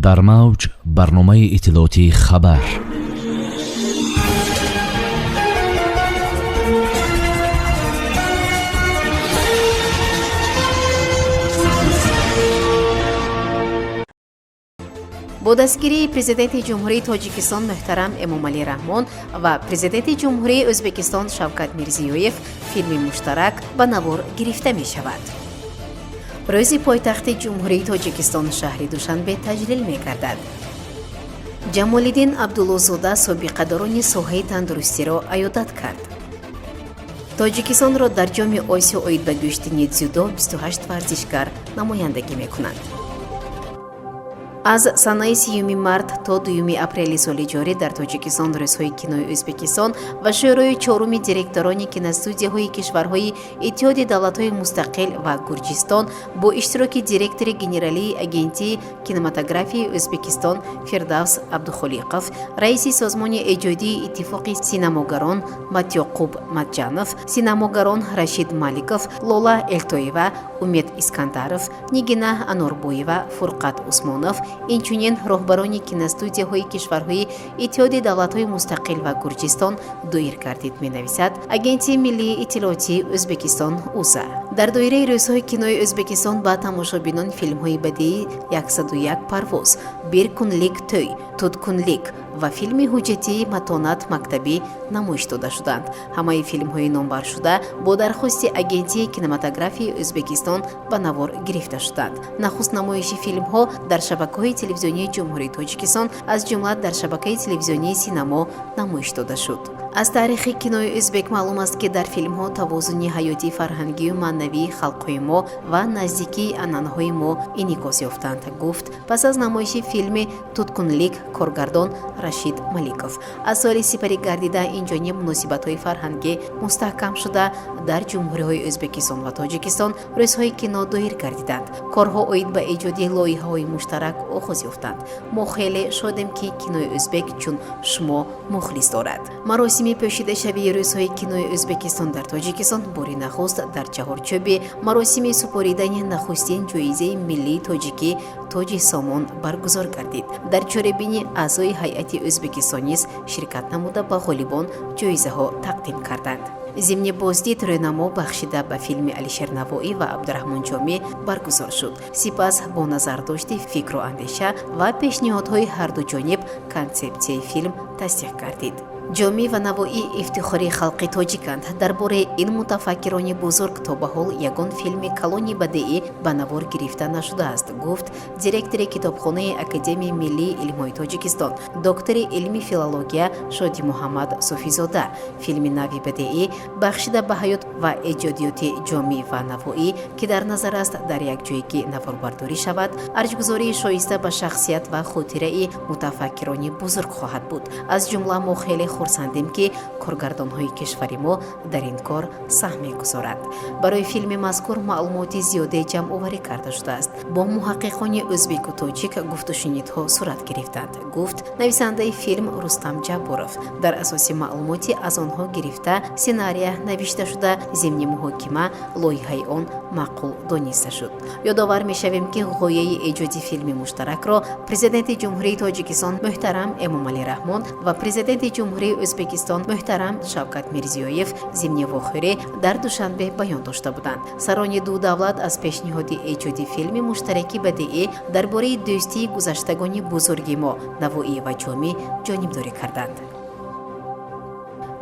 Дар мавҷ барномаи иттилоотии «Хабар». Бо дастгирии Президенти Ҷумҳурии Тоҷикистон муҳтарам Эмомалӣ Раҳмон ва Президенти Ҷумҳурии Ӯзбекистон Шавкат Мирзиёев филми муштарак ба навор гирифта мешавад. Рӯзи пойтахти Ҷумҳурии Тоҷикистон шаҳри Душанбе таҷлил мегардад. Ҷамолиддин Абдуллозода собиқадорони соҳаи тандурустиро аёдат кард. Тоҷикистонро дар Ҷоми Осиё оид ба гӯштини дзюдо 28 варзишгар намояндагӣ мекунанд. Аз санаи 30-юми март то 2-юми апрели соли ҷорӣ дар Тоҷикистон Рӯзҳои кинои Ӯзбекистон ва Шӯрои чоруми директорони киностудияҳои кишварҳои Иттиҳоди Давлатҳои Мустақил ва Гурҷистон бо иштироки директори генералии Агентии кинематографияи Ӯзбекистон Фирдавс Абдухолиқов, раиси Созмони эҷодии Иттифоқи синамогарон Матёқуб Матҷанов, синамогарон Рашид Маликов, Лола Элтоева, Умед Искандаров, Нигина Анорбоева, Фурқат Усмонов, инчунин роҳбарони киностудияҳои кишварҳои Иттиҳоди Давлатҳои Мустақил ва Гурҷистон доир гардид, менависад Агентии миллии иттилоотии Ӯзбекистон УЗА. Дар доираи Рӯзҳои кинои Ӯзбекистон ба тамошобинон филмҳои бадеии «101 парвоз», «Bir kunlik to'y», «Tutqunlik» ва филми ҳуҷҷатии «Матонат мактабӣ» намоиш дода шуданд. Ҳамаи филмҳои номбаршуда бо дархости Агентии кинематографияи Ӯзбекистон ба навор гирифта шуданд. Нахуст намоиши филмҳо дар шабакаҳои телевизионии Ҷумҳурии Тоҷикистон, аз ҷумла дар шабакаи телевизионии Синамо намоиш дода шуд. Аз таърихи кинои ӯзбек маълум аст, ки дар филмҳо тавозуни ҳаёти фарҳангию маънавии халқҳои мо ва наздикии анъанаҳои мо инъикос ёфтанд, гуфт пас аз намоиши филми «Tutqunlik» коргардон Рашид Маликов. Аз соли сипарӣ гардида инҷониб муносибатҳои фарҳангӣ мустаҳкам шуда, дар ҷумҳуриҳои Ӯзбекистон ва Тоҷикистон Рӯзҳои кино доир гардиданд. Корҳо оид ба эҷоди лоиҳаҳои муштарак оғоз ёфтанд. Мо хеле шодем, ки кинои ӯзбек чун шумо мухлис дорад. Маросими пӯшидашавии Рӯзҳои кинои Ӯзбекистон дар Тоҷикистон бори нахуст дар чаҳорчӯби маросими супоридани нахустин ҷоизаи миллии тоҷикӣ «Тоҷи Сомон» баргузор гардид. Дар чорабинӣ аъзои ҳайати Ӯзбекистон низ ширкат намуда, ба ғолибон ҷоизаҳо тақдим карданд. Зимни боздид рӯйнамо бахшида ба филми Алишер Навоӣ ва Абдураҳмон Ҷомӣ баргузор шуд. Сипас бо назардошти фикру андеша ва пешниҳодҳои ҳарду ҷониб консепсияи филм тасдиқ гардид. Ҷомӣ ва Навоӣ ифтихори халқи тоҷиканд. Дар бораи ин мутафаккирони бузург то ба ҳол ягон филми калони бадеӣ ба навор гирифта нашудааст, гуфт директори Китобхонаи Академияи миллии илмҳои Тоҷикистон, доктори илми филология Шодимуҳаммад Суфизода. Филми нави бадеӣ бахшида ба ҳаёт ва эҷодиёти Ҷомӣ ва Навоӣ, ки дар назар аст дар як ҷое наворбардорӣ шавад, арҷгузории шоиста ба шахсият ва хотираи мутафаккирони бузург хоҳад буд. Аз ҷумла мо хеле хурсандем, ки коргардонҳои кишвари мо дар ин кор саҳм мегузоранд. Барои филми мазкур маълумоти зиёде ҷамъоварӣ карда шудааст, бо муҳаққиқони ӯзбеку тоҷик гуфтушунидҳо сурат гирифтанд, гуфт нависандаи филм Рустам Ҷабборов. Дар асоси маълумоти аз онҳо гирифта сценария навишта шуда, зимни муҳокима лоиҳаи он маъқул дониста шуд. Ёдовар мешавем, ки ғояи эҷоди филми муштаракро Президенти Ҷумҳурии Тоҷикистон муҳтарам Эмомалӣ Раҳмон ва Президенти Ҷумҳурии Ӯзбекистон муҳтарам Шавкат Мирзиёев зимни вохӯрӣ дар Душанбе баён дошта буданд. Сарони ду давлат аз пешниҳоди эҷоди филми муштараки бадеӣ дар бораи дӯстии гузаштагони бузурги мо Навоӣ ва Ҷомӣ ҷонибдорӣ карданд.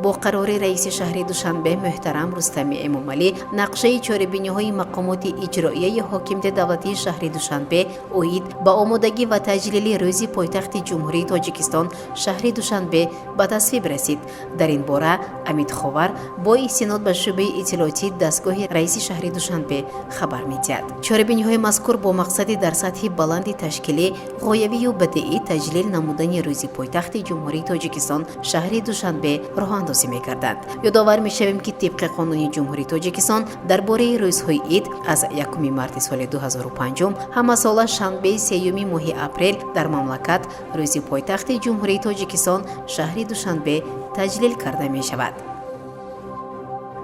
Бо қарори раиси шаҳри Душанбе муҳтарам Рустами Эмомалӣ нақшаи чорабиниҳои мақомоти иҷроияи ҳокимияти давлатии шаҳри Душанбе оид ба омодагӣ ва таҷлили Рӯзи пойтахти Ҷумҳурии Тоҷикистон шаҳри Душанбе ба тасвиб расид. Дар ин бора Амид Ховар бо истинод ба шӯъбаи иттилоотии дастгоҳи раиси шаҳри Душанбе хабар медиҳад. Чорабиниҳои мазкур бо мақсади дар сатҳи баланди ташкилӣ, ғоявию бадеӣ таҷлил намудани Рӯзи пойтахти Ҷумҳурии Тоҷикистон шаҳри Душанбе роҳандозӣ мекарданд. Ёдовар мешавем, ки тибқи Қонуни Ҷумҳурии Тоҷикистон дар бораи рӯзҳои ид аз 1 марти соли 2005 ҳамасола шанбеи 3-юми моҳи апрел дар мамлакат Рӯзи пойтахти Ҷумҳурии Тоҷикистон шаҳри Душанбе таҷлил карда мешавад.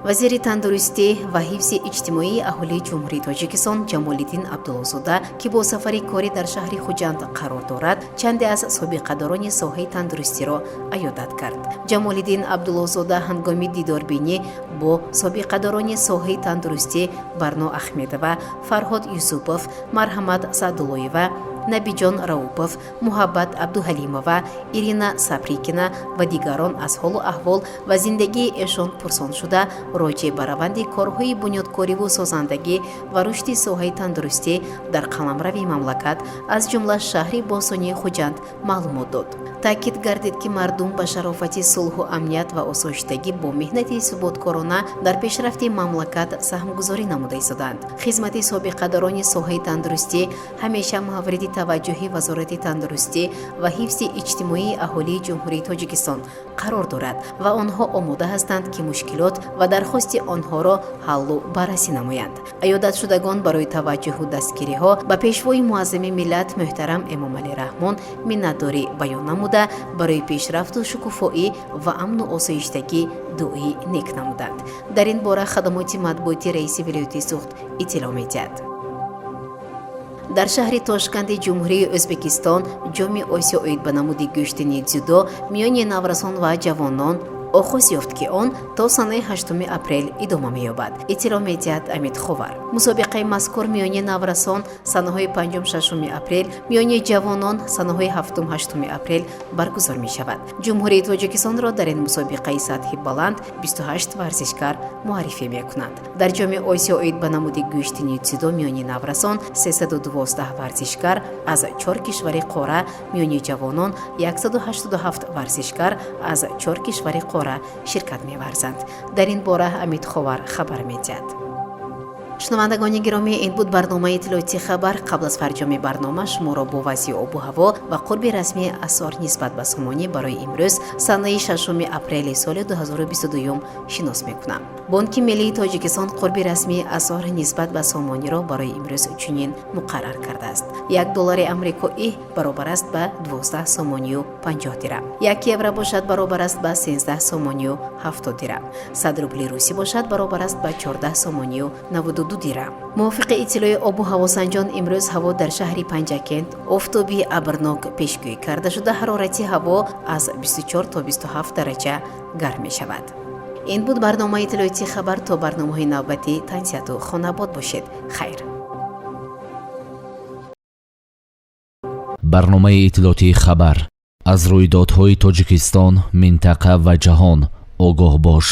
Вазири тандурустӣ ва ҳифзи иҷтимоии аҳолии Ҷумҳурии Тоҷикистон Ҷамолиддин Абдуллозода, ки бо сафари корӣ дар шаҳри Хуҷанд қарор дорад, чанде аз собиқадорони соҳаи тандурустиро аёдат кард. Ҷамолиддин Абдуллозода ҳангоми дидорбинӣ бо собиқадорони соҳаи тандурустӣ Барно Ахмедова, Фарҳод Юсупов, Марҳамат Саъдуллоева, Набиҷон Раупов, Муҳаббат Абдуҳалимова, Ирина Саприкина ва дигарон аз ҳолу аҳвол ва зиндагии эшон пурсон шуда, роҷеъ ба раванди корҳои бунёдкориву созандагӣ ва рушди соҳаи тандурустӣ дар қаламрави мамлакат, аз ҷумла шаҳри бостонии Хуҷанд, маълумот дод. Таъкид гардид, ки мардум ба шарофати сулҳу амният ва осоиштагӣ бо меҳнати суботкорона дар пешрафти мамлакат саҳмгузорӣ намуда истодаанд. Хизмати собиқадорони соҳаи тандурустӣ ҳамеша мавриди таваҷҷӯҳи Вазорати тандурустӣ ва ҳифзи иҷтимоии аҳолии Ҷумҳурии Тоҷикистон қарор дорад ва онҳо омода ҳастанд, ки мушкилот ва дархости онҳоро ҳаллу баррасӣ намоянд. Аёдатшудагон барои таваҷҷӯҳу дастгириҳо ба Пешвои муаззами миллат муҳтарам Эмомалӣ Раҳмон миннатдорӣ баён намуда, барои пешрафту шукуфоӣ ва амну осоиштагӣ дуои нек намуданд. Дар ин бора хадамоти матбуоти раиси вилояти Суғд иттилоъ медиҳад. Дар шаҳри Тошканди Ҷумҳурии Ӯзбекистон Ҷоми Осиё оид ба намуди гӯштини дзюдо миёни наврасон ва ҷавонон оғоз ёфт, ки он то санаи 8 апрел идома меёбад, иттилоъ медиҳад Амид Ховар. Мусобиқаи мазкур миёни наврасон санаҳои 5-6 апрел, миёни ҷавонон санаҳои 7-8 апрел баргузор мешавад. Ҷумҳурии Тоҷикистонро дар ин мусобиқаи сатҳи баланд 28 варзишгар муаррифӣ мекунанд. Дар Ҷоми Осиё оид ба намуди гӯштини дзюдо миёни наврасон 312 варзишгар аз чор кишвари қора, миёни ҷавонон 187 варзишгар аз чор кишвари қора ширкат меварзанд. Дар ин бора Амид Ховар хабар медиҳад. Шунавандагони гиромӣ, ин буд барномаи иттилоотии «Хабар». Қабл аз фарҷоми барнома шуморо бо вазъи обу ҳаво ва қурби расмии асъор нисбат ба сомонӣ барои имрӯз, санаи 6 апрели соли 2022, шинос мекунам. Бонки миллии Тоҷикистон қурби расмии асъор нисбат ба сомониро барои имрӯз чунин муқаррар кардааст: 1 доллари амрикоӣ баробар аст ба 12 сомонию 50 дирам, 1 евро бошад, баробар аст ба 13 сомонию 70 дирам, 100 рубли русӣ бошад, баробар аст ба 14 сомонию 92 дирам. Мувофиқи иттилои обу ҳавосанҷон, имрӯз ҳаво дар шаҳри Панҷакент офтоби абрнок пешгӯӣ карда шуда, ҳарорати ҳаво аз 24 то 27 дараҷа гарм мешавад. Ин буд барномаи иттилоотии «Хабар». То барномаҳои навбатӣ тансиҳату хонаобод бошед. Хайр. Барномаи иттилоотии «Хабар». Аз рӯйдодҳои Тоҷикистон, минтақа ва ҷаҳон огоҳ бош.